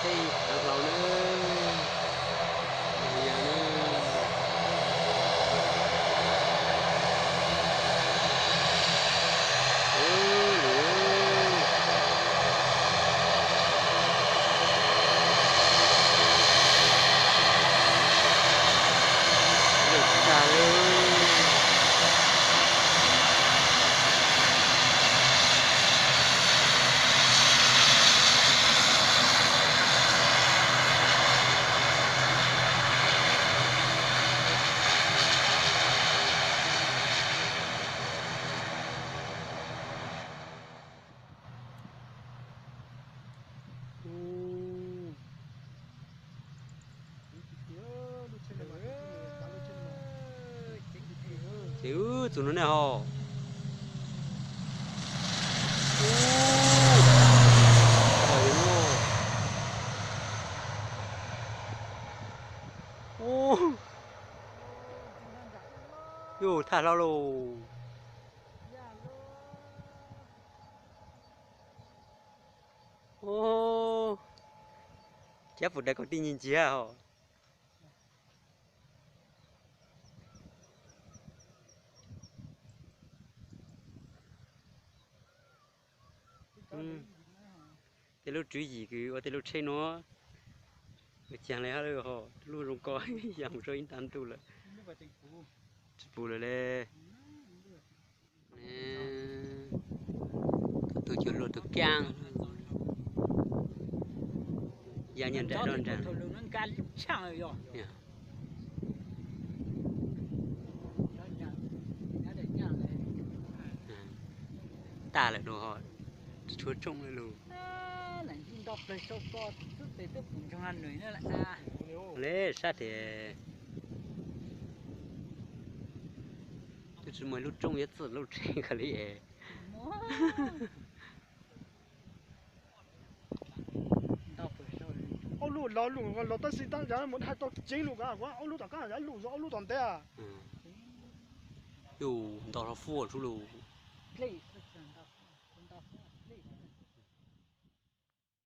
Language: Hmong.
Ib tag hlau na. Yog na. Lwj tag lawm. Ces wb txus no ne ho. Yuj, thaj hlau lauj. Ub, cab puas dais kaum tij nyiag ntsiag ho. Tej lub tswv yim kws ua tej lub tsheb nuav, ua caag le hab lub zoo ko ya mus rau ib nta ntuj lawm. Tsis pum lawm le. Tus cuag luag tus kaaj. Ya nyiaj nraim rau nraag. Tag lawm no ho, tsis tshuav tsooj lawm lauj. Le sab tias twb tsis muaj ib lub rooj yuav txwm lub tsheb kawg li es. Ob lub lo lus los tab sis tab yog mus hais tau ceev lus ko, ob lub tom qab yog lus, ob lub tom ntej. Yus nto hlo fuaj tsuj lus.